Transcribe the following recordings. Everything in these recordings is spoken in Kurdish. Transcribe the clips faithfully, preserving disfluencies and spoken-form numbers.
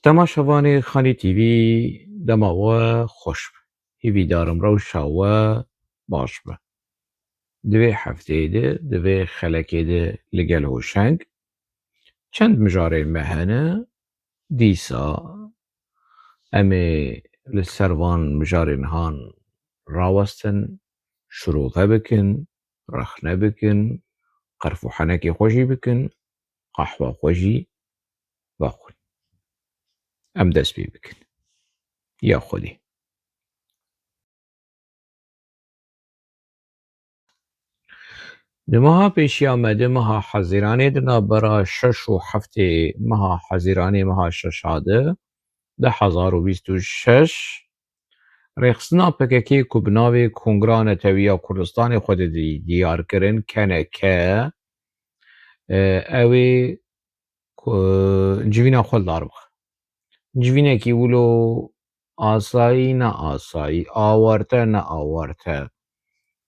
Temaşevanê Xanî T V, dema we xweş be. Hîvîdarim rewşa we baş be. Di vê hefteyê de, di vê xelekê de li gel Hoşeng çend mijarên me hene. Dîsa em ê li ser van mijarên han rawestin, şirove bikin, rexne bikin, qerf û henekê xwe jî bikin, qehwa xwe jî vexwin. Em dest pê bikin. Ya Xwedê. Di meha pêşiya me de, meha Hezîranê, di navbera şeş û heftê meha Hezîranê, meha şeşa de, du hezar û bîst û şeş, rêxistina P K K ku bi navê Kongra Netewiya Kurdistanê xwe di-, di-, diyar kirin, K N K, e, ew ê ku civîna xwe li dar bixe. Civînekî wilo asayî ne asayî, awarte ne awarte.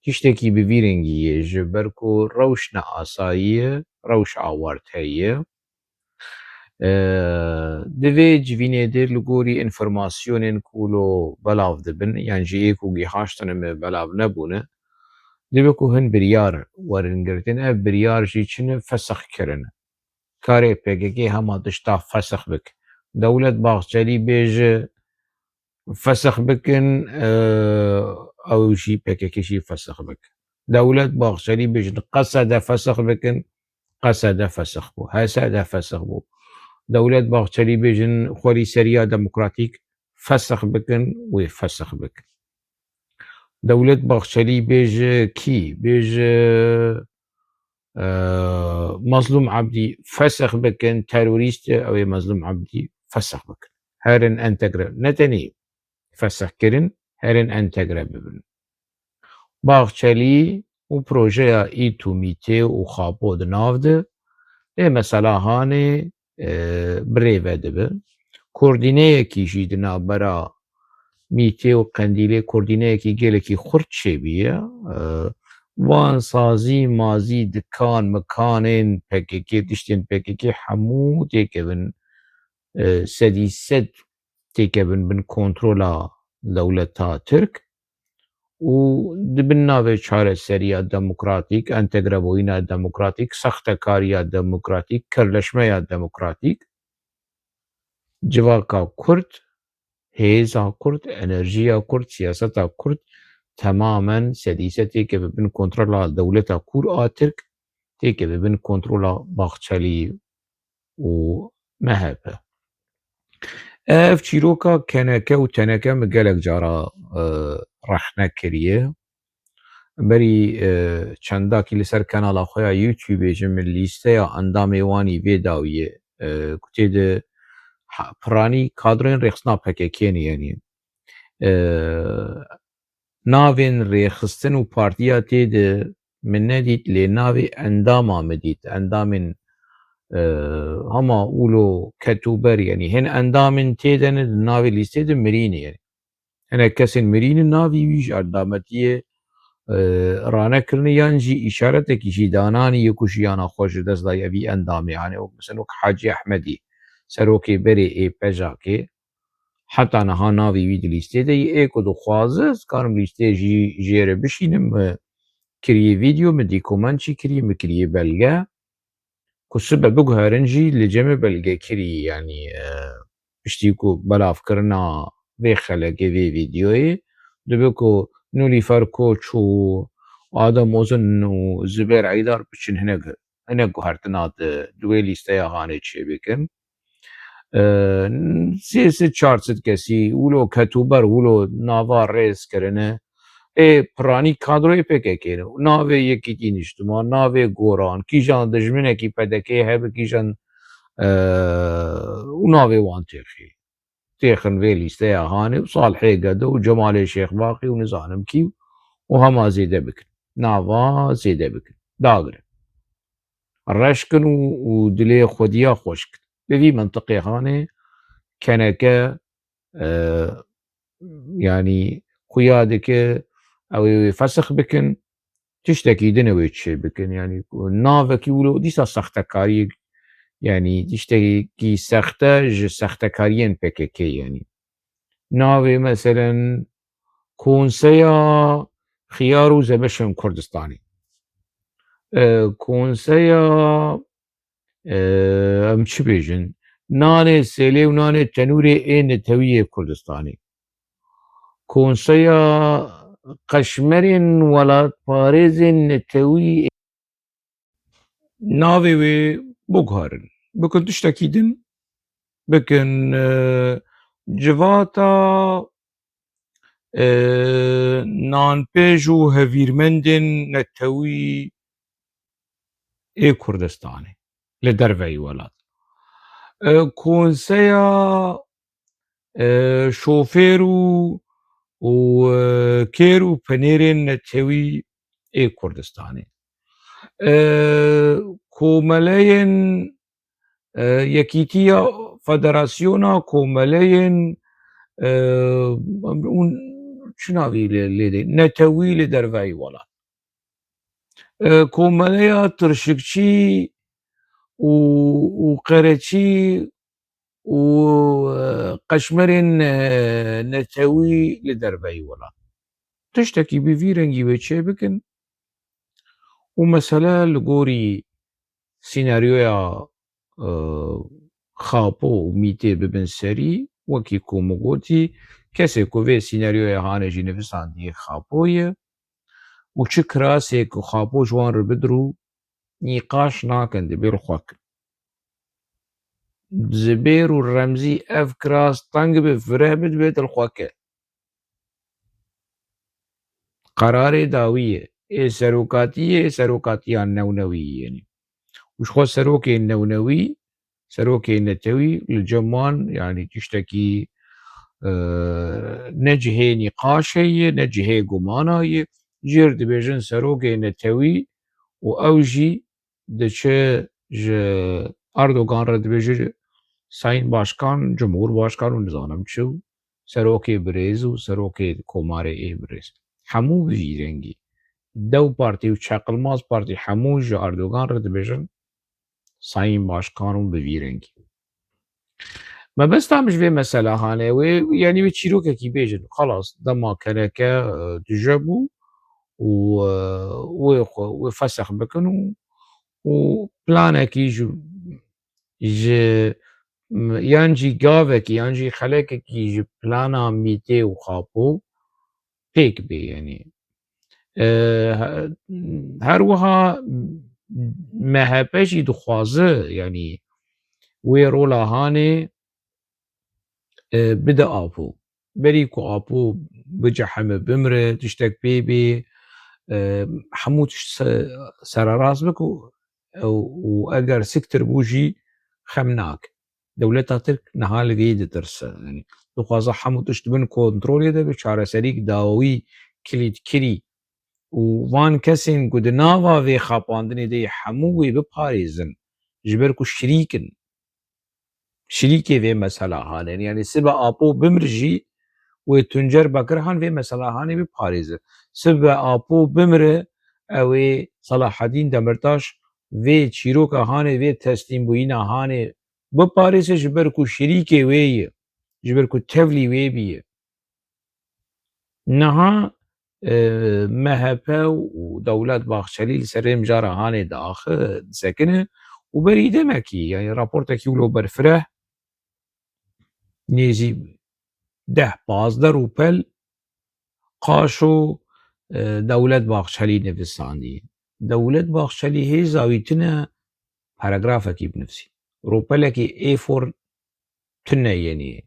Tiştekî bi vî rengî ye, ji ber ku rewş ne asayî ye, rewş awarte ye. Eee, di vê civînê de li gorî înformasyonên ku wilo belav dibin, yan jî ê ku gihaştine me belav nebûne, dibe ku hin biryar werin girtin, ev biryar jî çi ne, fesix kirin. Karê P K K hema tişta fesix bik. Dewlet Bahçelî bêje, fesix bikin, e, ew jî P K K jî fesix bik. Dewlet Bahçelî bêjin, qesede fesix bikin, qesede fesix bû, H S D fesix bû. Dewlet Bahçelî bêjin, xwerîseriya demokratîk fesix bikin, wê fesix bikin. Dewlet Bahçelî bêje kî? Bêje, e, Mazlûm Ebdî fesix bikin, terorîst e, ew ê Mazlûm Ebdî fesix bikin. Herin entegre. Ne tenê fesix kirin, herin entegre bibin. Bahçelî û projeya ît û mîtê û xapo di nav de, ê mesela hanê, e, bi rê ve dibe. Koordîneyekî jî di navbera mîtê û Qendîlê koordîneyekî gelekî xurt çêbûye. E, van sazî mazî dikan mikanên P K K, tiştên P K K hemû têkevin, e, sedî sed têkevin bin kontrola dewleta Tirk û di bin navê çareseriya demokratîk, entegrebûyîna demokratîk, sextekariya demokratîk, kirleşmeya demokratîk, civaka Kurd, hêza Kurd, enerjiya Kurd, siyaseta Kurd temamen sedî sed têkeve bin kontrola dewleta kûr a Tirk, têkeve bin kontrola Bahçelî û M H P. Ev çîroka K N K û T N K min gelek cara, e, rexne kiriye. Berî, e, çendakî li ser kanala xwe ya YouTube-ê ji min lîsteya endamê wan î vê dawiyê, e, ku tê de ha-, piranî kadroyên rêxistina P K K ne, yanî, e, navên rêxistin û partiya tê de min nedît, lê navê endama min dît. Endamên, e, hema wilo ketûber, yanî hin endamên tê de ne, di navê lîstê de mirî ne, yanî. Hinek kesên mirî ne, navî wî ji endametiyê, e, ranekirine, yan jî îşaretekî jî dananî ye ku jiyana xwe ji dest daye vî endamê. Hanê wek, mesela wek Hacî Ehmedî, serokê berê ê PJAKê, heta niha navê wî di lîstê de ye. Ê ku dixwaze, ez dikarim lîstê jî jê re bişînim. Min kiriye vîdeo, min dîkoment jî kiriye, min kiriye belge. Ku sibe biguherin jî li cem e belgekirî, yanî, e, piştî ku belavkirina vê xelekê, vê vîdeoyê, dibe ku Nilûfer Koç û Adem Ozin û Zubêr Eydar biçin hinek, hinek guhertina di, di wê lîsteya hanê çêbikin. E, sê sed çar sed kesî wilo ketûber, wilo nava rêz kirine. Ê piranî kadroyê P K K ne. Navê Yekîtî Niştiman, navê Goran, kîjan dijminekî P D K hebe, kîjan, e, û navê wan têxî. Têxin vê lîsteya hanê û Salihê Gede û Cemalê Şêxbaqî û nizanim kî û hema zêde bikin. Nava zêde bikin. Dagirin. Reş kin û, û dilê xwediya xweş kin. Bi vî mintiqê hanê K N K, e, yanî xuya dike ew ê wê fesix bikin, tiştekî din ê wê çê bikin. Yanî navekî wilo dîsa sextekariyek Yanî tiştekî sexte ji sextekariyên P K K, yanî. Navê meselen Konseya Xiyar û Zebeşên Kurdistanê. E, Konseya, e, em çi bêjin? Nanê sêlê û nanê tenûrê ê netewî yê Kurdistanê. Konseya Qeşmerên Welatparêzên Netewî. Navê wê biguherin. Bikin tiştekî din. Bikin, e, civata, e, nanpêj û hevîrmendên netewî ê Kurdistanê li derveyî welat. E, konseya, e, şofêr û, û, e, kêr û penêrên netewî ê Kurdistanê. E, komeleyên, e, yekîtiya federasyona komeleyên, e, û çi navî lê, lê dê, netewî li derveyî welat. E, komeleya tirşikçî û, û qereçî û, e, qeşmerên, e, netewî li derveyî welat. Tiştekî bi vî rengî wê çêbikin û mesele li gorî sînaryoya, e, Xapo û Mîtê bibin serî, wekî ku min gotî, kesê ku vê sînaryoya hanê jî nivisandiye Xapo ye û çi kirasê ku Xapo ji wan re bidirû, nîqaş nakin, dibê li xwe kin. Zibêr û Remzî ev kiras teng bi, fireh bi, dibê li xwe ke. Qerarê dawî ye. Ê serokatî ye, ê serokatiya newnewî ye, yanî. Û ji xwe serokê newnewî, serokê netewî li cem wan, yanî tiştekî, e, ne cihê nîqaşê ye, ne cihê gumana ye. Jêr dibêjin serokê netewî û ew jî diçe ji Erdogan re dibêje, Sayın Başkan, Cumhurbaşkan û nizanim çi û serokê birêz û serokê komarê ê birêz. Hemû bi vî rengî. Dew Partî û Çaqilmaz Partî hemû ji Erdogan re dibêjin, Sayın Başkan û bi vî rengî. Mebesta min ji vê mesela hane wê, yanî wê çîrokekî bêjin. Xelas, dema keneke, e, tije bû û, e, wê xwe, wê fesex bikin û, û planekî ji, ji, m-, yan jî gavekî, yan jî xelekekî ji plana Mîtê û Xapo pêk bê, yanî. E, he-, her wiha M H P jî dixwaze, yanî wê rola hanê, e, bide Apo. Berî ku Apo bicehime, bimre, tiştek pê bê, e, hemû tişt se-, sererast bike û, û eger siktir bû jî xem nake. Dewleta Tirk niha li vê ditirse. Yanî, dixwaze hemû tişt di bin kontrolê de be, çareserîk dawî, kilîtkirî û van kesên ku di nava vê xapandinê de yê hemû wê biparêzin, ji ber ku şirîk in. Şirîkê vê mesela hanê ne. Yanî sibe Apo bimir jî wê Tuncer Bekirhan vê mesela hanê biparêze. Sibe Apo bimire, ew ê Selahedîn Demirtaş vê çîroka hanê, vê teslîmbûyîna hanê biparêze, ji ber ku şirîkê wê ye, ji ber ku tevlî wê bîye. Niha, e, M H P û Dewlet Bahçelî li ser rê mijara hanê diaxi, disekine û berî demekî, yanî raportekî wilo berfireh, nêzî deh pazdeh rûpel qaşo, e, Dewlet Bahçelî nivisandî. Dewlet Bahçelî hêza wî tune paragrafekî binivîsî. Rûpelekî A four tune yenî.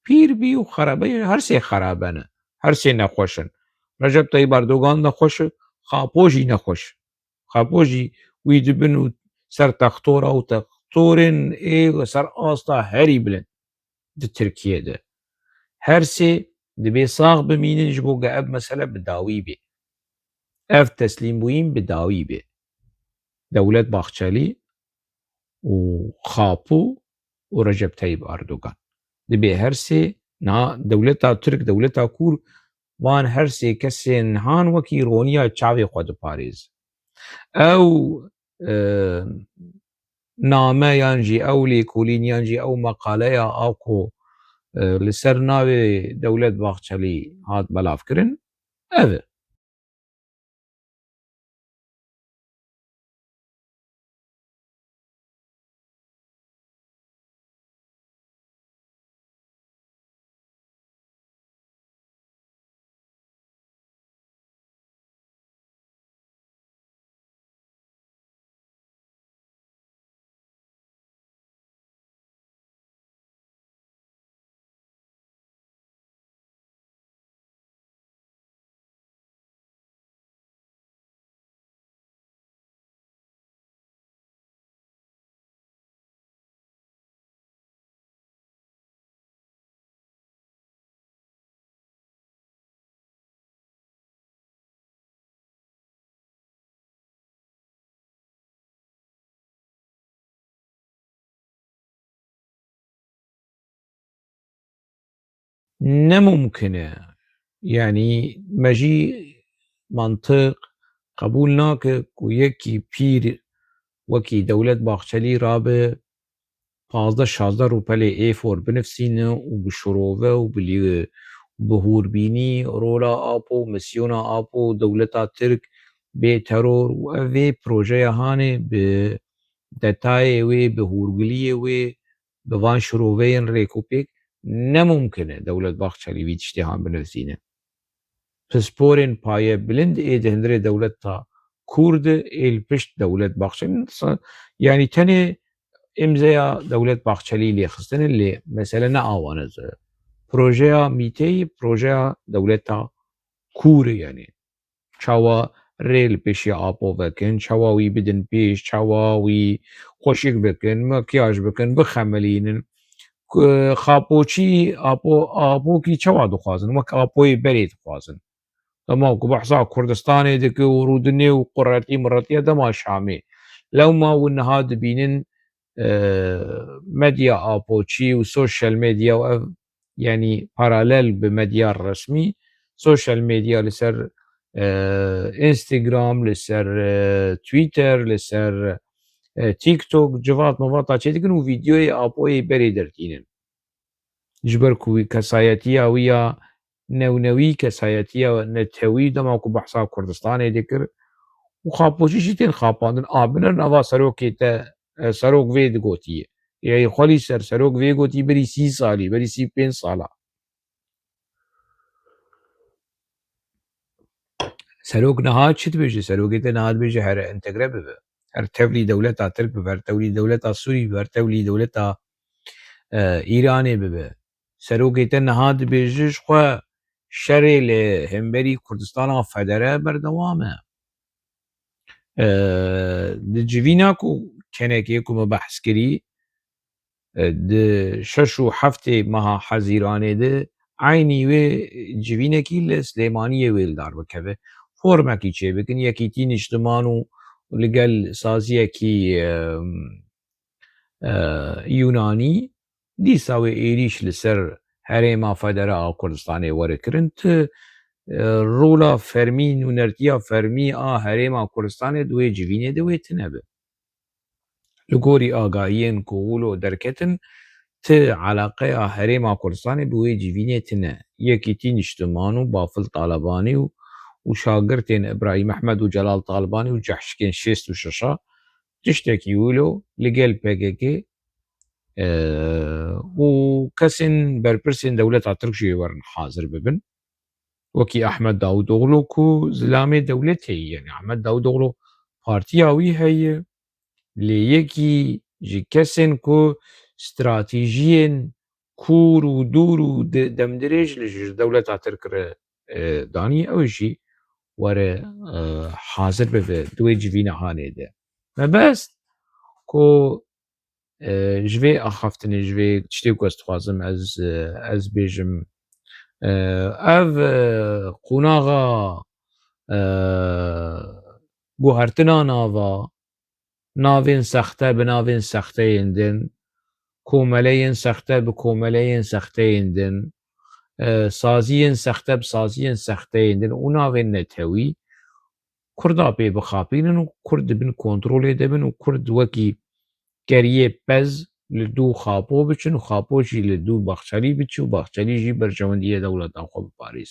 Pîr bî û xerabe ye, her sê xerabe ne. Her sê nexweş in. Recep Tayyip Erdogan nexweş e, Xapo jî nexweş e. Xapo jî wî dibin û ser textora û textorên ê ser asta herî bilind di Tirkiyê de. Her sê dibê sax bimînin ji bo ge ev mesele bi dawî bê. Ev teslîmbûyîn bi dawî bê. Dewlet Bahçelî û Xapo û Recep Tayyip Erdogan. Dibê her sê, niha dewleta Tirk, dewleta Kûr, van her sê kesên han wekî roniya çavê xwe diparêz. Ew, e, name yan jî ew lêkolîn yan jî ew meqaleya a ku, e, li ser navê Dewlet Bahçelî hat belavkirin, ev e. Ne mumkin e. Yanî me jî mantiq qebûl nake ku yekî pîr wekî Dewlet Bahçelî rabe pazdeh şazdeh rûpelê A four binivîsîne û bi şirove û bi lî-, bi hûrbînî rola Apo, misyona Apo, dewleta Tirk bê teror û ev vê projeya hanê bi detayê wê, bi hûrgiliyê wê, bi van şiroveyên rêkopêk ne mumkin e Dewlet Bahçelî vî tiştê han binivîsîne. Pisporên paye bilind ê di hundirê dewleta Kûr de ê li pişt Dewlet Bahçelî, yanî tenê îmzeya Dewlet Bahçelî lê xistine, lê mesele ne awan e. Projeya mîteyî, projeya dewleta Kûr e yanî. Çawa rê li pêşiya Apo vekin, çawa wî bidin pêş, çawa wî xweşik bikin, makyaj bikin, bixemilînin. Ku-, xapoçî, Apo, Apokî çawa dixwazin? Wek Apoyê berê dixwazin. Dema ku behsa Kurdistanê dike û rûdinê û quretî miretiye dema Şamê. Lewma hûn niha dibînin, e, medya Apoçî û sosyal medya û ev, yanî paralel bi medya resmî, sosyal medya li ser, e, Instagram, li ser, e, Twitter, li ser, e, TikTok, civat mivata çêdikin û vîdeoyê Apoyê berê dertînin. Ji ber ku wî kesayetiya wî ya newnewî, kesayetiya netewî, dema ku behsa Kurdistanê dikir û xapoçî jî tên xapandin, a binir nava serokê te, e, serok vê digotiye. Ê xwelî ser serok vê gotî berî sî salî, berî sî pênc sala. Serok niha çi dibêje? Serokê te niha dibêje here entegre bibe. Her tevlî dewleta Tirk bibe, her tevlî dewleta Sûrî bibe, her tevlî dewleta, e, Îranê bibe. Serokê te niha dibêje ji xwe şerê li hemberî Kurdistana Federe berdewam e. E, di civîna ku kenekê ku me behs kirî, e, di şeş û heftê meha Hezîranê de eynî wê civînekî li Silêmaniyê wê li dar bikeve. Formekî çêbikin, yekîtî niştiman û li gel saziyekî, e, e, Yûnanî, dîsa wê êrîş li ser herêma federe a Kurdistanê were kirin. Ti, e, rola fermî, nûnertiya fermî a herêma Kurdistanê di wê civînê de wê tine be. Li gorî agahiyên ku wilo derketin, ti eleqeya herêma Kurdistanê bi wê civînê tine. Yekîtî niştiman û Bafil Talebanî û, û şagirtên Îbrahîm Ehmed û Celal Talebanî û cehşikên şêst û şeş a tiştekî wilo li gel P K K, e, û kesên berpirsên dewleta Tirk jî werin hazir bibin. Wekî Ahmet Davutoglu ku zilamê dewletê ye. Yanî Ahmet Davutoglu partiya wî heye, lê yekî ji kesên ku stratejiyên kûr û dûr û de-, demdirêj li ji dewleta Tirk re, e, danî, ew jî were, e, hazir bibe di wê civîna hanê de. Mebest ku, e, ji vê axaftinê, ji vê tiştê ku ez dixwazim ez, e, ez bêjim, e, ev, e, qonaxa, e, guhertina nava, navên sexte bi navên sexteyên din, komeleyên sexte bi komeleyên sexteyên din, e, saziyên sexte bi saziyên sexteyên din û navên netewî Kurda pê bixapînin û Kurd di bin kontrolê de bin û Kurd wekî keriyê pez li dû Xapo biçin û Xapo jî li dû Baxçelî biçi û Baxçelî jî berjewendiyê dewleta xwe biparêz.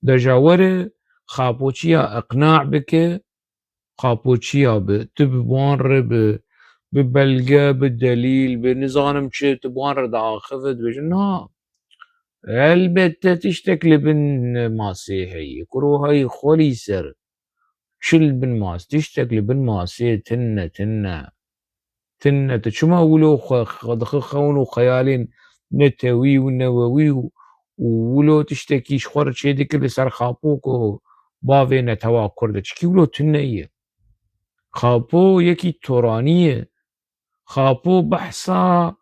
Deja were Xapoçiya iqna bike, Xapoçiya bi, tu bi wan re bi, bi belge, bi delîl, bi nizanim çi, tu bi wan re diaxive, dibêje, na. Elbette tiştek li bin masê heye. Kuro hey xwelî ser. Çi li bin mas, tiştek li bin masê tune, tune. Tune, tu çima wilo xwe, xwe dixi xewn û xeyalên netewî û newewî û, û wilo tiştekî ji xwe re çêdikir li ser Xapo ku bavê netewa Kurd e? Çikî wilo tune ye. Xapo yekî toranî ye. Xapo behsa,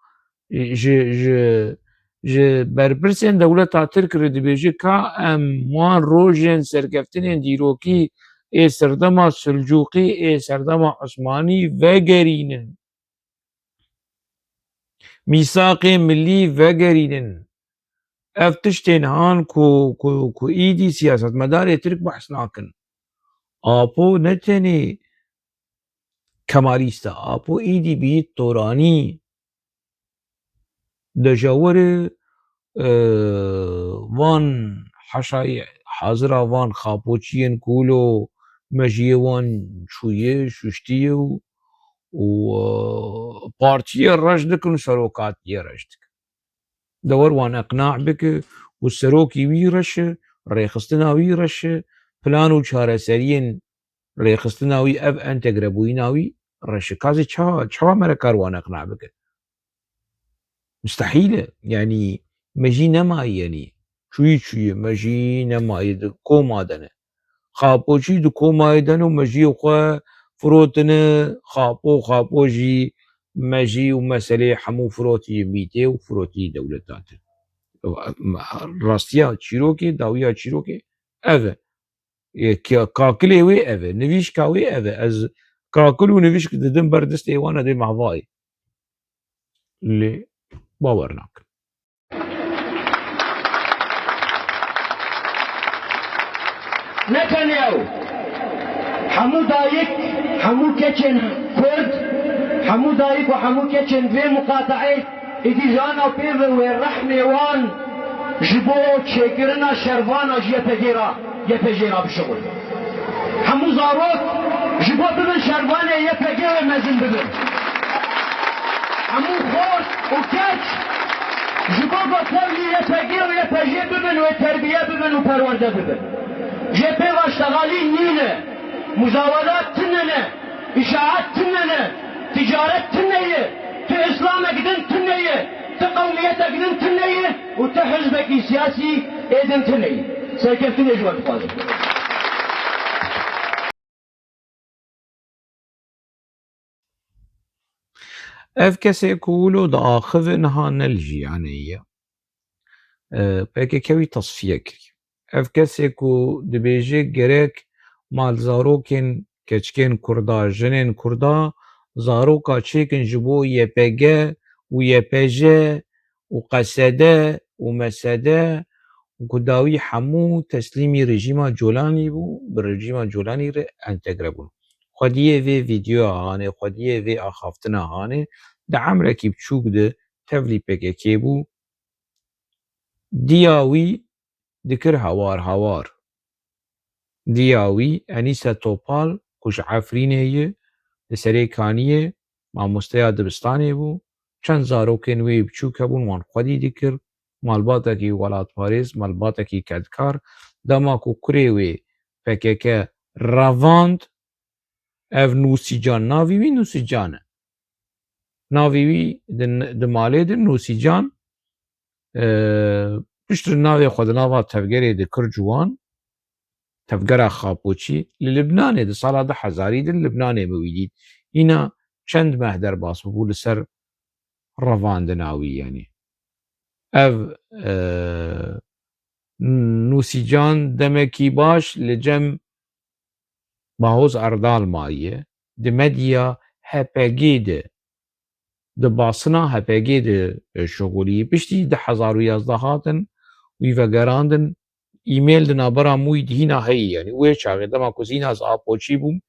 e, ji, ji, ji berpirsên dewleta Tirk re dibêje ka em wan rojên serkeftinên dîrokî ê serdema Silcûqî, ê serdema Osmanî vegerînin. Mîsaqê milî vegerînin. Ev tiştên han ku, ku, ku îdî siyasetmedarê Tirk behs nakin. Apo ne tenê Kemalîst e, Apo îdî bî toranî. Deja were, e, van heşayî hazira van Xapoçiyên ku wilo mejiyê wan çûye, şuştiye û, û, e, partiyê reş dikin û serokatiyê reş dikin. De wer wan iqna bike û serokî wî reş e, rêxistina wî reş e, plan û çareseriyên rêxistina wî, ev entegrebûyîna wî reş e. Ka zî çawa, çawa me re kar wan iqna bike? Mustehîl e. Yanî mejî nemayî, yanî çûyî çûyî, mejî nemayî, di koma de ne. Xapoçî di komayê de ne û mejiyê xwe firotine, Xapo, Xapo jî mejî û meselê hemû firotî mîtê û firotî dewleta Tirk. Rastiya çîrokê, dawiya çîrokê ev e. Yê ka-, kakilê wê ev e, nivîşka wê ev e. Ez kakil û nivîşk didim ber destê wan e, dê mehvayê. Lê bawer nakim. Ne tenê ew. Hemû dayik, hemû keçên Kurd, hemû dayik û hemû keçên vê muqateê êdî ji ana pê ve wê rehmê wan ji bo çêkirina şervana ji Y P G re, Y P G re bişuxulin. Hemû zarok ji bo bibin şervanê Y P G wê mezin bibin. Hemû xort û keç ji bo ku tevlî Y P G û Y P J bibin, wê terbiye bibin û perwerde bibin. Jê pê ve ştexalî nîne, muzawedat tune ne, îşaet tune ne, ticaret tune ye, tu îslamek din tune ye, tu qewmiyetek din tune ye û tu hizbekî siyasî ê din tune ye. Serkeftinê ji we dixwazim. Ev kesê ku wilo diaxive niha ne li jiyanê ye. E, P K K wî tasfiye kiriye. Ev kesê ku dibêje gerek mal zarokên keçikên Kurda, jinên Kurda, zaroka çêkin ji bo Y P G û Y P J û Q S D û M S D û ku dawî hemû teslîmî rejîma Colanî bû, bi rejîma Colanî re entegre bûn. Xwediyê vê vîdeoya hanê, xwediyê vê axaftina hanê, di emrekî biçûk de tevlî P K K bû, diya wî dikir hawar hawar. Diya wî Enîse Topal ku ji Efrînê ye, li Serêkaniyê mamosteya dibistanê bû. Çend zarokên wê biçûk hebûn, wan xwedî dikir. Malbatekî welatparêz, malbatekî kedkar. Dema ku kurê wê P K K revand, ev Nûsîcan, navî wî Nûsîcan e. Navî wî di, di malê de Nûsîcan, e, piştre navê xwe di nava tevgerê dikir ciwan, tevgera Xapoçî, li Libnanê, di sala du hezarî de li Libnanê min wî dît. Hîna çend meh derbas bûbû li ser revandina wî, yanî. Ev, e, Nûsîcan demekî baş li cem Bahoz Erdal maye, di medya H P G de, di basina H P G de, e, şixulî. Piştî du hezar û yazdeh hatin, wî vegerandin, e-mail di navbera min wî de hîna heye, yanî wê çaxê dema ku ez hîna ez Apoçî bûm,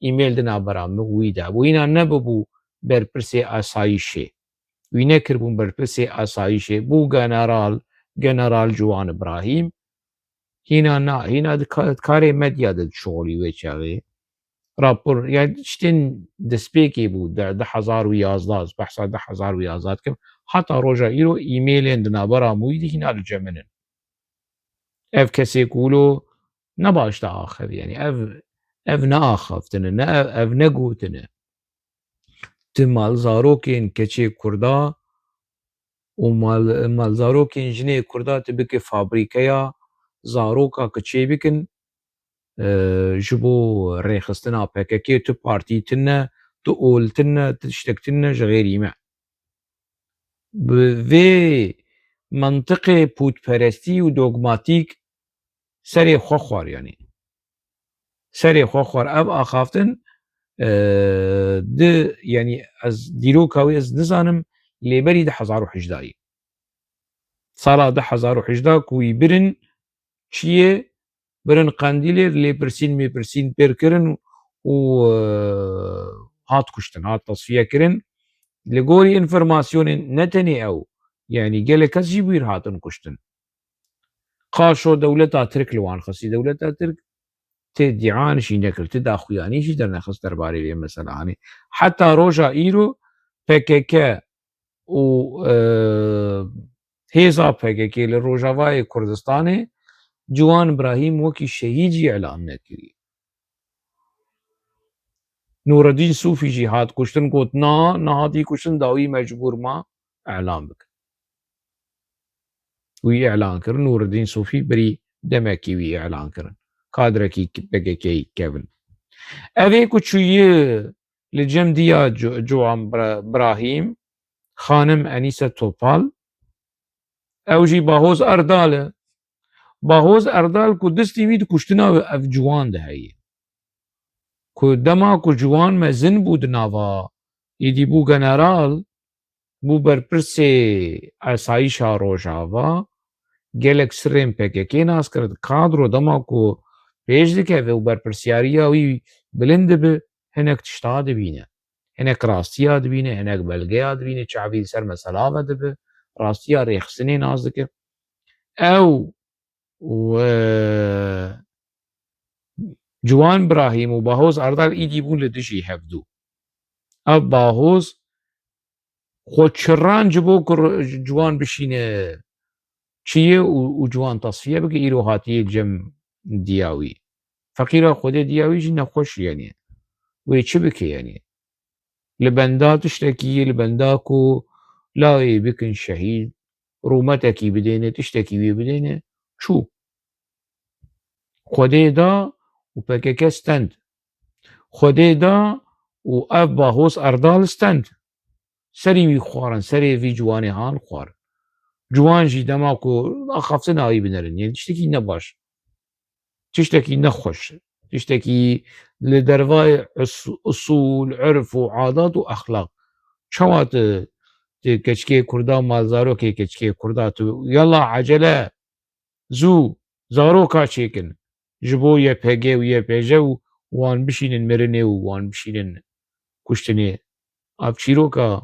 e-mail di navbera min wî de bû. Hîna nebibû berpirsê asayîşê. Wî nekiribûn berpirsê asayîşê. Bû general, General Ciwan Îbrahîm. Hîna na, hîna di ka-, karê medya de dişixulî wê çaxê. Rapor, yani tiştên destpêkê bû, de, du hezar û yazdeh, ez behsa du hezar û yazdeh dikim. Heta roja îro e-mailên di navbera mûyî de hîna li cem min in. Ev kesê ku wilo ne baş diaxev, yani ev, ev neaxeftine, ne ev, ev negotine. Tu malzarokên keçê Kurda û mal, malzarokên jinê Kurda tu bike fabrîkeya zaroka ku çêbikin, e, ji bo rêxistina P K K tu partî tune, tu ol tune, tu tiştek tune ji xêrî me. Bi vê mentiqê pûtperestî û dogmatîk serê xwe xwar, yanî. Serê xwe xwar. Ev axaftin, e, di, yanî ez dîroka wî ez nizanim, lê berî du hezar û hejdeh yê. Sala du hezar û hejdeh ku wî birin çiyê, birin Qendîlê, lêpirsîn mêpirsîn pêr kirin û, e, hat kuştin, hat tasfiye kirin. Li gorî înformasyonên ne tenê ew, yanî gelek kes jî bûyîr hatin kuştin. Qaşo dewleta Tirk li wan xistî. Dewleta Tirk ti dîan jî nekir, ti daxuyanî jî dernexist derbarê vê mesela. Hanî heta roja îro P K K û, e, hêza P K K li Rojavayê Kurdistanê Ciwan Brahîm wekî şehîd jî îlan nekirî. Nûreddîn Sûfî jî hat kuştin, got, na, nehatî kuştin, dawî mecbûr ma îlan bikin. Wî îlan kirin, Nûreddîn Sûfî berî demekî wî îlan kirin. Kadrekî P K K kevin. Ev ê ku çûyî li cem diya Cu-, Ciwan Bra-, Brahîm, xanim Enîse Topal, ew jî Bahoz Erdal e. Bahoz Erdal ku destî wî di kuştina ev ciwan de heye. Ku dema ku ciwan mezin bû di nava, êdî bû general, bû berpirsê esayîşa Rojava, gelek sirrên P K K nas kir, kadro dema ku pêş dikeve û berpirsiyariya wî bilind dibe, hinek tişta dibîne. Hinek rastiya dibîne, hinek belgeya dibîne, çavî li ser mesela ve dibe, rastiya rêxistinê nas dike. Ew û, e, Ciwan Brahîm û Bahoz Erdal îdî bûn li dijî hevdû. Ev Bahoz xwe çiran ji bo ku ri-, ciwan bişîne çiyê û, û ciwan tasfiye bike, îro hatiye cem diya wî. Feqîra Xwedê diya wî jî nexweş, yanî. Wê çi bike, yanî? Li benda tiştekî yê, li benda ku lawê bikin şehîd, rûmetekî bidêne, tiştekî wê bidêne, çû. Xwedê da û P K K stend. Xwedê da û ev Bahoz Erdal stend. Serî wî xwarin, serê vî ciwanê han xwar. Ciwan jî dema ku axaftina wî binerin, yani tiştekî nebaş, tiştekî nexweş, tiştekî li dervayê us-, usûl, urf û adat û exlaq. Çawa tu, tu keçikê Kurda, malzarokê keçikê Kurda tu, yalla ecele, zû, zaroka çêkin. Ji bo Y P G û Y P J û wan bişînin mirinê û wan bişînin kuştinê. Ev çîroka,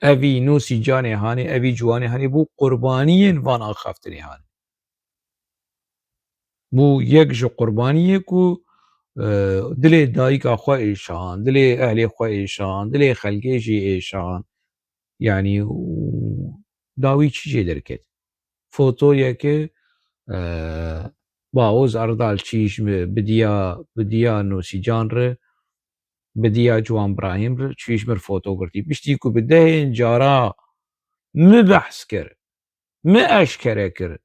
evî nosî canê hanê, evî ciwanê hanê bû qurbaniyên van axaftinê hanê. Bû yek ji qurbaniyê ku, e, dilê dayika xwe êşan, dilê ehlê xwe êşan, dilê xelkê jî êşan. Yanî, û dawî çi jê derket? Fotoyeke, e, Bahoz Erdal çîş mi bidiya, bidiya Nosîcan re, bidiya Ciwan Brahîm re, çîş mir foto girtî. Piştî ku bi dehên cara mi behs kir, mi eşkere kir.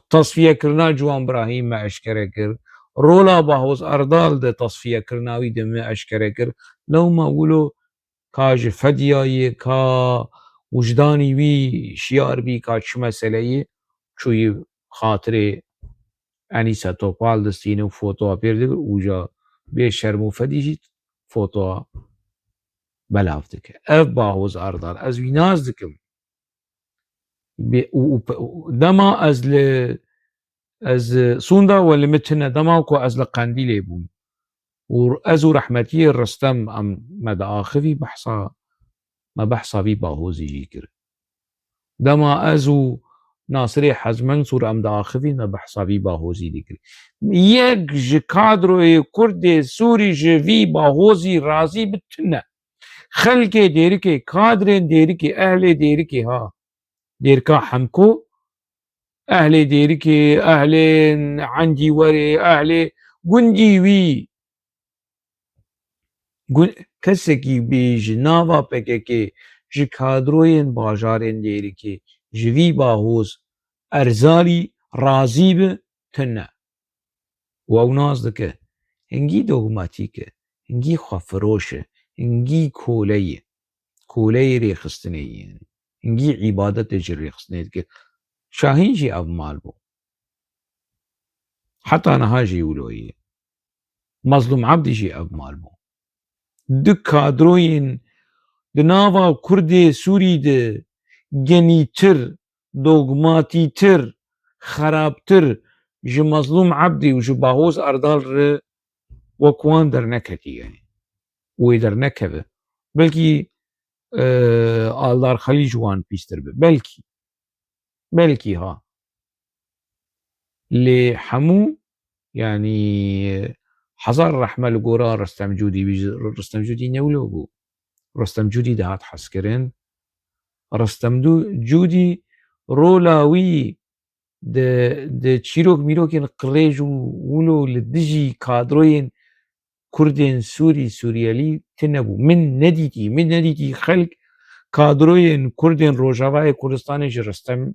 Tasfiyekirina Ciwan Brahîm me eşkere kir. Rola Bahoz Erdal di tasfiyekirina wî de me eşkere kir. Lewma wilo ka ji fedya yê, ka wijdanî wî şiyar bî, ka çi mesele yê, çûyî xatirê Enîse Topal distîne û fotoya pêr dikir û ja bê şerm û fedî jî fotoya belav dike. Ev Bahoz Erdal, ez wî nas dikim. Bi-, û, û pe-, û dema ez li, ez, e, sûnda we li min tune, dema ku ez li Qendîlê bûm. û ez û rehmetiyê Ristem em me diaxivî behsa, me behsa vî bahozî jî kir. Dema ez û Nasirê Hec Mensûr em diaxivî me behsa vî bahozî dikir. Yek ji kadroyê Kurdê Sûrî ji vî bahozî razî bi tune. Xelkê Dêrikê, kadrên Dêrikê, ehlê Dêrikê ha. Dêrka Hemko, ehlê Dêrikê, ehlê Endîwerê, ehlê gundî wî, gun-, kesekî bê ji nava P K K, ji kadroyên bajarên Dêrikê, ji vî bahoz erzalî razî bi tune. Û ew nas dike, hingî dogmatîk e, hingî xwefiroş e, hingî kole ye. Koleyê rêxistinê ye. Hingî îbadetê ji rêxistinê dike. Şahîn jî ev mal bû. Heta niha jî wilo ye. Mazlûm Ebdî jî ev mal bû. Du kadroyên di nava Kurdê Sûrî de genîtir, dogmatîtir, xerabtir ji Mazlûm Ebdî û ji Bahoz Erdal re wek wan derneketiye. Wê dernekeve. Belkî, e, Aldar Xelî ji wan pîstir be. Belkî. Belkî ha. Lê hemû, yanî, hezar rehme li gora Ristem Cûdî bî, Ristem Cûdî ne wilo bû. Ristem Cûdî dihat hezkirin. Ristem Du-, Cûdî rola wî di, di çîrok mîrokên qirêj û wilo li dijî kadroyên Kurdên Sûrî, Sûriyelî tune bû. Min nedîtî, min nedîtî xelk kadroyên Kurdên Rojavayê Kurdistanê ji Ristem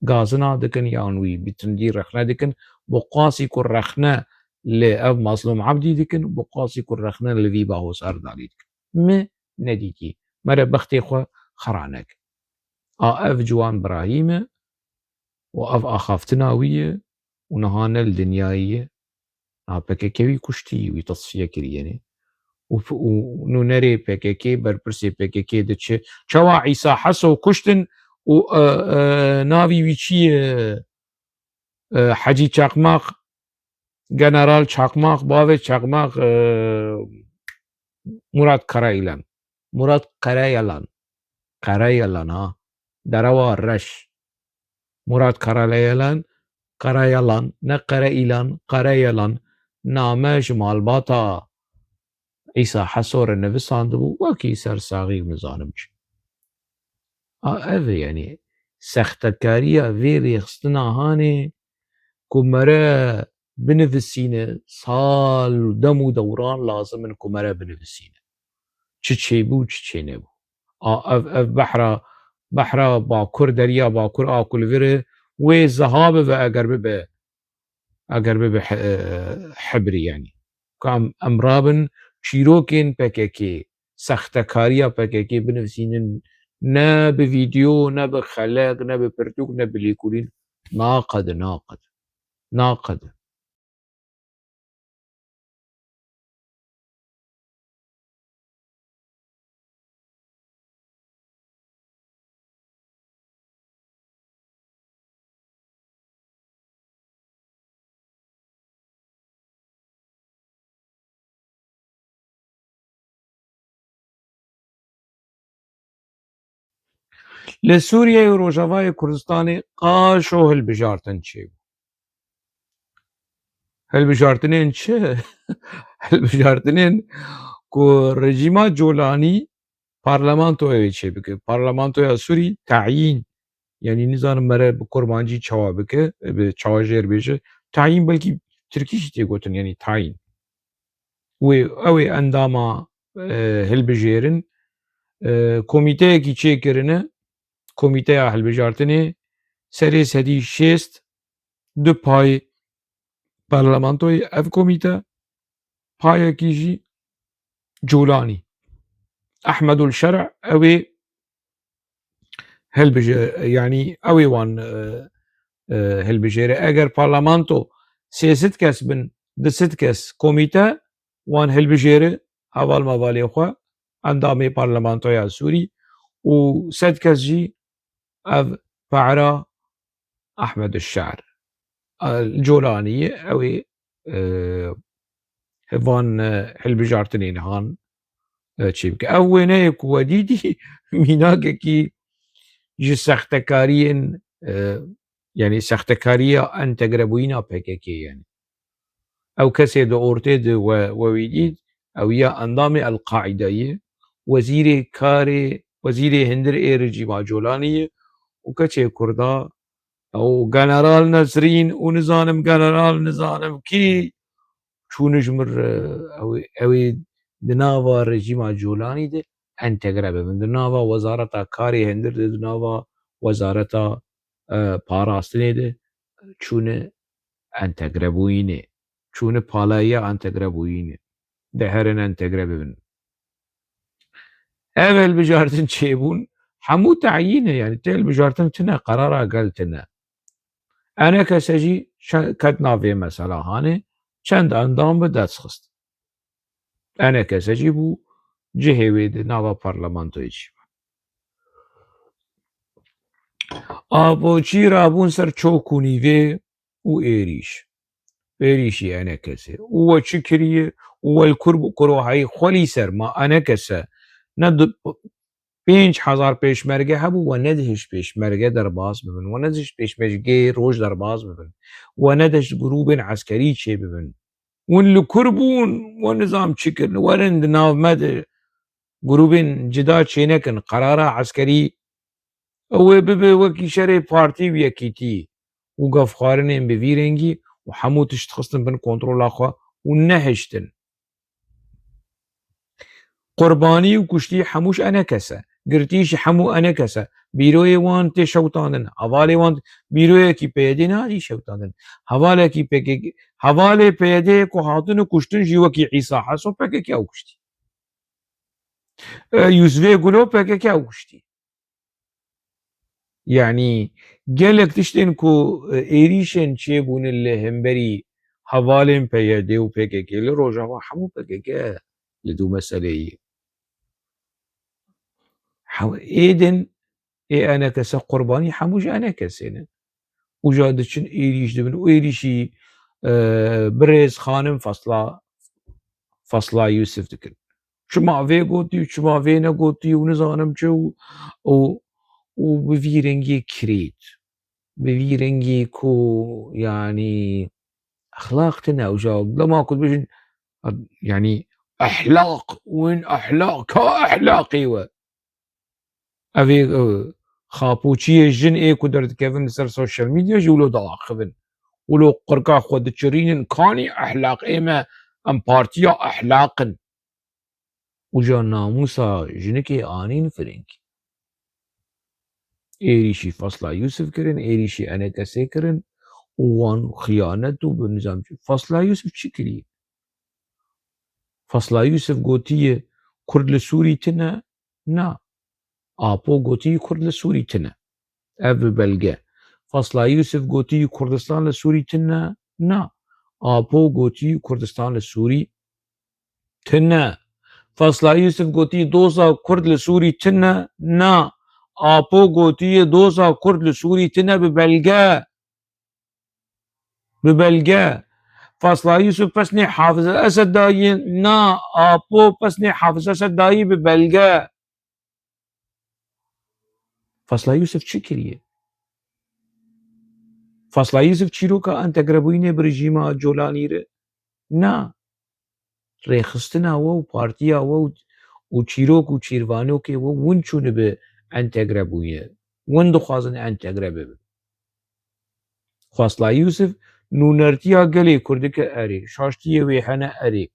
gazina dikin yan wî bi tundî rexne dikin, bi qasî ku rexne li ev Mazlûm Ebdî dikin, bi qasî ku rexne li vî Bahoz Erdalî dikin. Me nedîtî. Me re bextê xwe xira neke. A ev ciwan birayî me û ev axaftina wî ye û niha ne li dinyayê ye. Niha P K K wî kuştî, wî tesfiye kirî, yanî. Û, û nûnerê P K K, berpirsê P K K diçe. Çawa Îsa Heso kuştin û, e, e, navî wî çi ye? E, Hecî Çakmaq, General Çakmaq, bavê Çakmaq, e, Murat Karayilan. Murat Karayalan. Karayalan ha. Derewa reş. Murat Karayalan, Karayalan, ne Karayilan, Karayalan. Name ji malbata Îsa Heso re nivisandibû, wekî sersaxî nizanim çi. A, ev e, yanî, sextekariya vê rêxistina hanê ku mere binivisîne, sal, dem û dewran lazim in ku mere binivisîne. Çi çêbû, çi çênebû. A, ev, ev behra, behra Bakur, Derya Bakur a ku li vir e, wê ziha bibe eger bibe, eger bibe he-, hebrî, yanî. Ka em, em rabin çîrokên P K K, sextekariya P K K binivisînin, ne bi vîdeo, ne bi xelek, ne bi pirtûk, ne bi lêkolîn. Naqede, naqede. Naqede. Li Sûriyeyê û Rojavayê Kurdistanê qaşo hilbijartin çêbû. Hilbijartinên çi? Hilbijartinên ku rejîma Colanî parlamentoya wê çêbike. Parlamentoya Sûrî tayîn, yanî nizanim mere bi kurmancî çawa bike, bi çawa jêr bêje. Tayîn belkî tirkî jî tê gotin, yanî tayîn. Wê, ew ê endama, e, hilbijêrin, e, komîteyekî çêkirine, komîteya hilbijartinê serê sedî şêst du payê parlamentoyê ev komîte, payekî jî Colanî. Ehmedul Şer'a ew ê hilbije-, yanî ew ê wan, e, e, hilbijêre. Eger parlamento sê sed kes bin, du sed kes komîte wan hilbijêre, heval mevalê xwe, endamê parlamentoya Sûrî û sed kes jî ev para Ehmed Şer, e, Colanî ye, ew ê, e, van, e, hilbijartinên han, e, çê bike. Ev wêneyê ku we dîtî, mînakekî ji sextekariyên, e, yanî sextekariya entegrebûyîna P K K yani. Ew kesê di ortê de we, we wî dît, ew ya endamê El-Qaîdeyê, wezîrê karê, wezîrê hindir ê rejîma Colanî ye û keçê Kurda, ew General Nesrîn û nizanim General nizanim kî çûne ji mir, e, ew ê, ew ê di nava rejîma Colanî de entegre bibin. Di nava wezareta karê hindir de, di nava wezareta, e, parastinê de çûne entegre bûyînê. Çûne palayiya entegre bûyînê. De herin entegre bibin. Ev hilbijartin çêbûn, hemû teyîn e, yani tê hilbijartin tine, qerara gel tine. Enekese jî çe-, ket navê mesela hanê, çend endam bi dest xist. Enekese jî bû cihê wê di nava parlamentoyê jî. Apoçî rabûn ser çok û nîvê û êrîş. Êrîşî enekesê. Û we çi kiriye? Û we li kur bû, kuro heyî xwelî ser ma enekese ne di-, pênc hezar pêşmerge hebû, we nedihişt pêşmerge derbas bibin, we nedihişt pêşmergeyê roj derbas bibin, we nedihişt grûbên eskerî çê bibin. Hûn li kur bûn, we nizam çi kirin, werin di nav me de grûbên cida çênekin, qerara eskerî ew ê bibe wekî şerê partî û yekîtî û gavxwarinên bi vî rengî û hemû tişt xistin bin kontrola xwe û nehiştin. Qurbanî û kuştî hemû ji enekese, girtî ji hemû enekese, bîroyê wan tê şewtandin, hevalê wan, bîroyekî P Y D'ê nadî şewtandin, hevalekî P K K, hevalê P Y D'ê ku hatin û kuştin jî wekî Îsa Heso P K K ew kuştî. E, Yûsifê Gulo P K K ew kuştî. Yanî gelek tiştên ku, e, êrîşên çêbûne li hemberî hevalên P Y D û P K K li Rojava hemû P K K li dû meseleyê. Hew-, ê din ê enekese qurbanî hemû ji enekesê ne. Uca diçin êrîş dibin û êrîşî, e, birêz xanim Fasla, Fasla Yusuf dikin. Çima vê gotî û çima vê negotî û nizanim çi û, û, û bi vî rengî kirêt. Bi vî rengî ku, yanî, exlaq tine uca. Lema ku dibêjin, yanî, ehlaq, win ehlaq, ka ehlaqê we? Ev ê, e, xapûçiyê jin ê ku derdikevin li ser sosyal medya jî wilo diaxivin. Wilo qirka xwe diçirînin, kanî ehlaq ê me, em partiya ehlaq in. Uca namûsa jinikê anîn firing. Êrîşî Fasla Yusuf kirin, êrîşî enekesê kirin û wan xiyanet û bi nizam çi. Fasla Yusuf çi kiriye? Fasla Yusuf gotiye, Kurd li Sûrî tine, Na. Apo gotî Kurd li Sûrî tine. Ev bi belge. Fasla Yusuf gotî Kurdistan li Sûrî tine. Na. Apo gotî Kurdistan li Sûrî tine. Fasla Yusuf gotî doza Kurd li Sûrî tine. Na. Apo gotiye doza Kurd li Sûrî tine bi belge. Bi belge. Fasla Yusuf pesnê Hafiz Esed dayî, na, Apo pesnê Hafiz Esed dayî bi belge. Fasla Yusuf çi kiriye? Fasla Yusuf çîroka entegrebûyînê bi rejîma Colanî re? Na. Rêxistina we û partiya we û, û çîrok û çîrvanokê we win çûne bi entegre bûye. Win dixwazin entegre bibin. Fasla Yusuf nûnertiya gelê Kurdike erê, şaştiyê wê hene erê.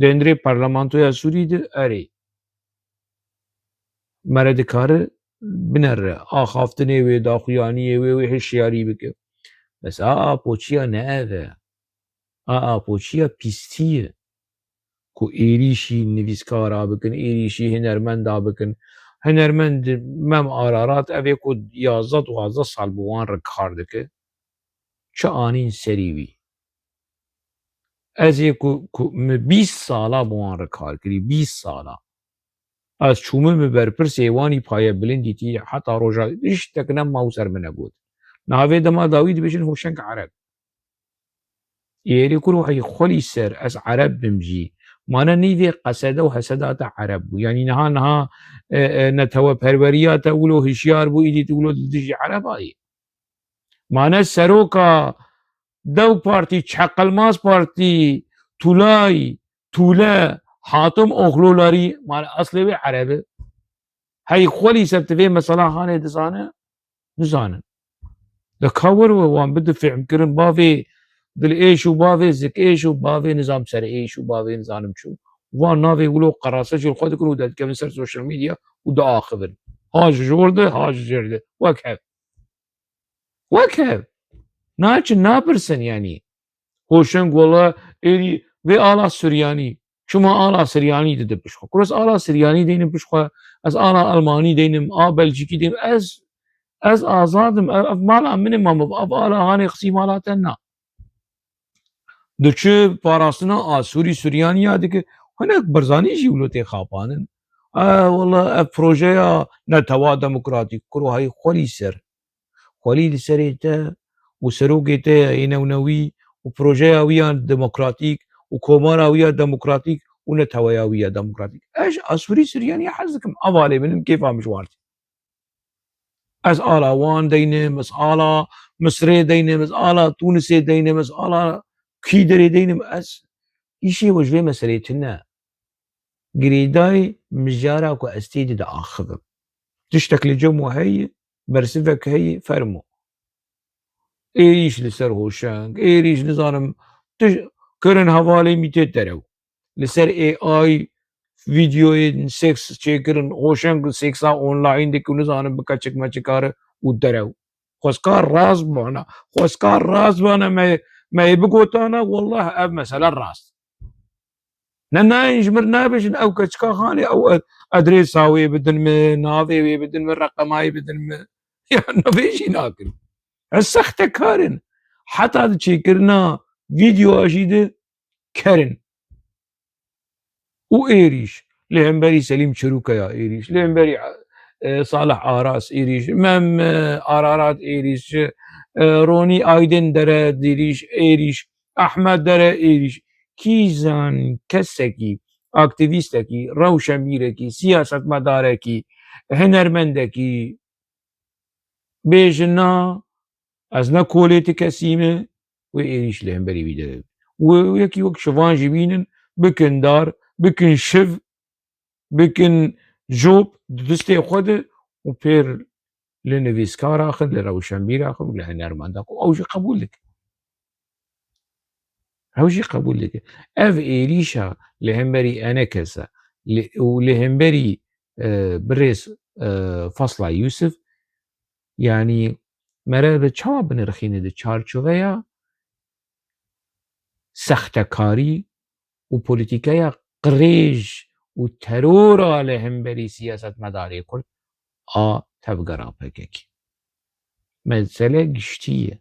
Di hundirê parlamentoya Sûrî de erê. Mere dikare binere, axaftinê wê, daxuyaniyê wê, wê hişyarî bike. Bes a apoçiya ne ev e. A apoçiya pîstî ye. Ku êrîşî nivîskara bikin, êrîşî hunermenda bikin. Hunermend Mem Ararat, ev ê ku yazdeh duwazdeh sal bi wan re kar dike, çi anîn serî wî? Ez ê ku, ku min bîst sala bi wan re kar kirî, bîst sala. Ez çûme min berpirsê wan î paye bilind dîtî, heta roja tiştek nema û ser min negot. Niha vê dema dawî dibêjin Hoşeng Ereb. Êrî kuro hey xwelî ser, ez Ereb bim jî. Mane nîvê qesede û heseda te Ereb bû. Yanî niha, niha, e, e, neteweperweriya te wilo hişyar bû, îdî tu wilo li dijî Ereba yî. Mane seroka Dew Partî, Çeqelmaz Partî, Tulay, Tule, Hatim Oxlolarî, mane eslê wê Ereb e. Hey xwelî ser tu vê mesela hanê dizane? Nizanin. De ka were we wan bide fêhm kirin, bavê dilêş û bavê zikêş û bavê nizam serêş û bavê nizanim çû. Wan navê wilo qerase jî li xwe dikin û dedikevin ser social media û diaxivin. Ha ji jor de, ha ji jêr de. Wek hev. Wek hev. Naçin, napirsin yanî. Hoşeng wela êrî vê ala Suryanî. Çima ala Suryanî dide pişt xwe? Kuro ez ala Suryanî deynim pişt xwe, ez ala Almanî deynim, a Belcîkî deynim. Ez, ez azad im, ev, ev mala min e, ma ev ala hanê xisî mala te na. Diçi parastina Asûrî Suryaniya dike, hinek Barzanî jî wilo tê xapanin. E, wela ev projeya netewa demokratîk, kuro hey xwelî ser. Xwelî li serê te û serokê te yê newnewî û projeya wî ya demokratîk û komara wî ya demokratîk û neteweya wî ya demokratîk. Ez ji Asûrî Suryanî hez dikim. Ev alê min in, kêfa min ji wan tê. Ez ala wan deynim, ez ala Misirê deynim, ez ala Tûnisê deynim, ez ala kî derê deynim. Ez îşê we ji vê meselê tune. Girêdayî mijara ku ez tê de diaxivim. Tiştek li cem we heye, bersivek heye, fermo. Êrîş li ser Hoşeng, êrîş nizanim, tu kirin hevalê mîtê derew. Li ser A I videoyên seks çêkirin, Hoşeng seksa online dike û nizanim bi keçik meçikare û derew. Xwezka rast bana, xwezka rast bana me, me yê bigotana, wallah ev mesele rast. Ne nayên ji mir nabêjin ew keçika xanê, ew ad-, adrêsa wê bidin min, navê wê bidin min, reqema wê bidin min. Ya navê jî nakin. Ez sextekar in. Heta di çêkirina vîdeoya jî de ker in. Û êrîş. Li hemberî Selîm Çirûkeya êrîş. Li hemberî, e, Salih Aras êrîş. Mem, e, Ararat êrîş. E, Ronî Aydin Dere êrîş, êrîş. Ehmed Dere êrîş. Kîjan kesekî, aktîvîstekî, rewşenbîrekî, siyasetmedarekî, hunermendekî bêjin na, ez ne kolê ti kesî me, wê êrîş li hemberî wî de. Wê yekî wek şivan jî bînin, bikin dar, bikin şiv, bikin job di distê xwe de û pêr li nivîskar axin, li rewşenbîr axin û li hunermend axin, ew jî qebûl dike. Ew jî qebûl dike. Ev êrîşa li hemberî Enekes e, li, û li hemberî, e, birêz, e, Fasla Yûsif, yanî mere bi çawa binirxîne di çarçoveya sextekarî û polîtîkeya qirêj û terora li hemberî siyasetmedarê Kurd a tevgera P K K. Mesele giştî ye.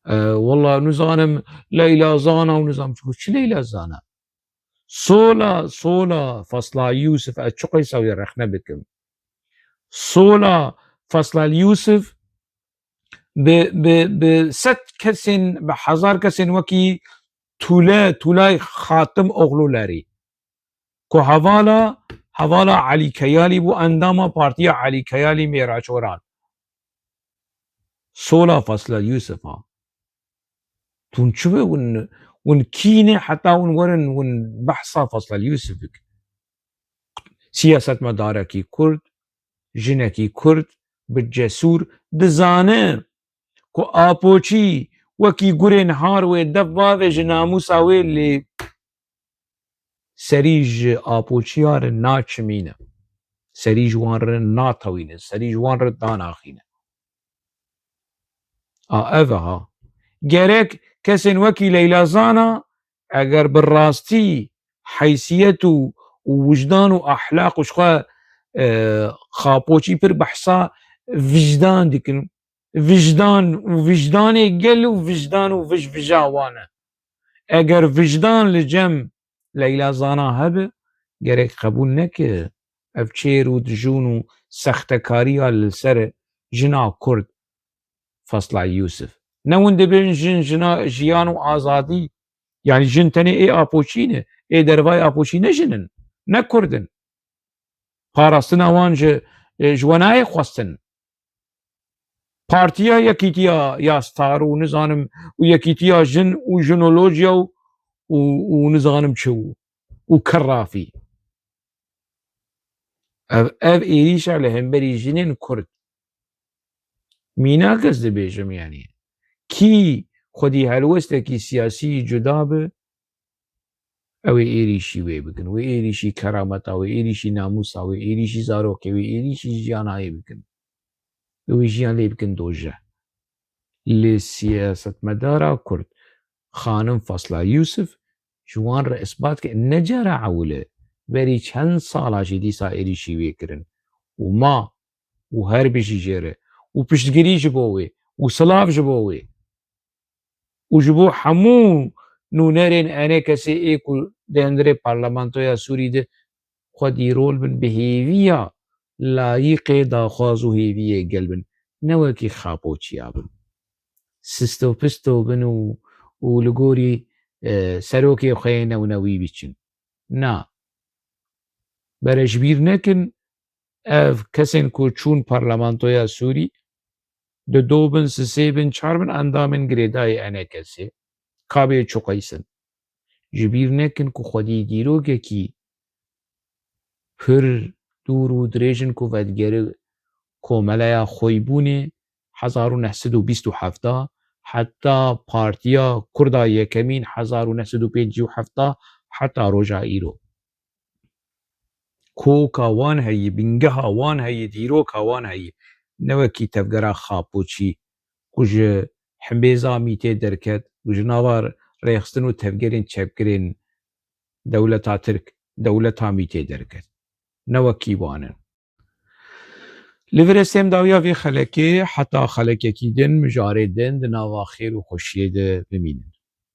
E, wela nizanim Leyla Zana û nizam çi, çi Leyla Zana? Sola, sola Fasla Yûsif, ez çi qeysa wê rexne bikim. Sola Fasla Yûsif bi, bi, bi sed kesên, bi hezar kesên wekî Tule, Tulay Xatim Oxlulerî, ku hevala, hevala Elî Keyalî bû, endama partiya Elî Keyalî Mêraçoran. Sola Fasla Yûsif a. Tun çi be win, win kî ne heta win werin win behsa Fasla Yûsif bikin? Siyasetmedarekî Kurd, jinekî Kurd, bi cesûr dizane ku Apoçî wekî gurên har wê dev bavêje namûsa wê lê serî ji Apoçiya re naçimîne. Serî ji wan re natewîne, serî ji wan re danaxîne. A ev e ha. Gerek kesên wekî Leyla Zana, eger bi rastî heysiyet û, û wijdan û ahlaq û ji xwe, e, Xapoçî pir behsa wijdan dikin. Wijdan û wijdanê gel û wijdan û vij vija wan e. Eger wijdan li cem Leyla Zana hebe, gerek qebûl neke ev çêr û dijûn û sextekariya li ser jina Kurd Fasla Yûsif. Ne hûn dibin jin, jina, jiyan û azadî, yanî jin tenê ê Apoçî ne, ê dervayê Apoçî ne jin in, ne Kurd in. Parastina wan ji, e, ji we nayê xwestin. Partiya Yekîtiya ya Star û nizanim û Yekîtiya Jin û Jinolojiya û, û, û nizanim çi û, û Kerrafî. Ev, ev êrîşa li hemberî jinên Kurd. Mînak ez dibêjim, yanî kî xwedî helwestekî siyasî cuda bi, ew ê êrîşî wê bikin, wê êrîşî kerameta wê, êrîşî namûsa wê, êrîşî zarokê wê, êrîşî jiyanayê bikin. Wê jiyan lê bikin doje. Lê siyasetmedara Kurd, xanim Fasla Yûsif, ji wan re isbat kir, ne cara ewil e, berî çend sala jî dîsa êrîşî wê kirin. Û ma, û her bijî jê re, û piştgirî ji bo wê, û silav ji bo wê. Û ji bo hemû nûnerên E N K S'ê ê ku di hundirê parlamentoya Sûrî de xwedî rol bin, bi hêviya layîqê daxwaz û hêviyê gel bin, ne wekî xapoçiya bin. Sisto pisto bin û, û li gorî, e, serokê xwe yê newnewî biçin. Na. Bere ji bîr nekin, ev kesên ku çûn parlamentoya Sûrî, di do bin, sisê bin, çar bin endamên girêdayî E N K S'ê, kabê çiqeys in. Ji bîr nekin ku xwedî dîrokekî pir dûr û dirêj in ku vedigere Komeleya Xoybûnê hezar û neh sed û bîst û heft heta Partiya Kurda Yekemîn hezar û neh sed û pêncî û heft heta roja îro. Koka wan heye, bingeha wan heye, dîroka wan heye. Ne wekî tevgera Xapoçî ku ji himbêza Mîtê derket û ji nava rêxistin û tevgerên çepgirên dewleta Tirk, dewleta Mîtê derket. Ne wekî wan in. Li vir e sêm dawiya vê xelekê, heta xelekekî din, mijarê din di nava xêr û xweşiyê de bimînin.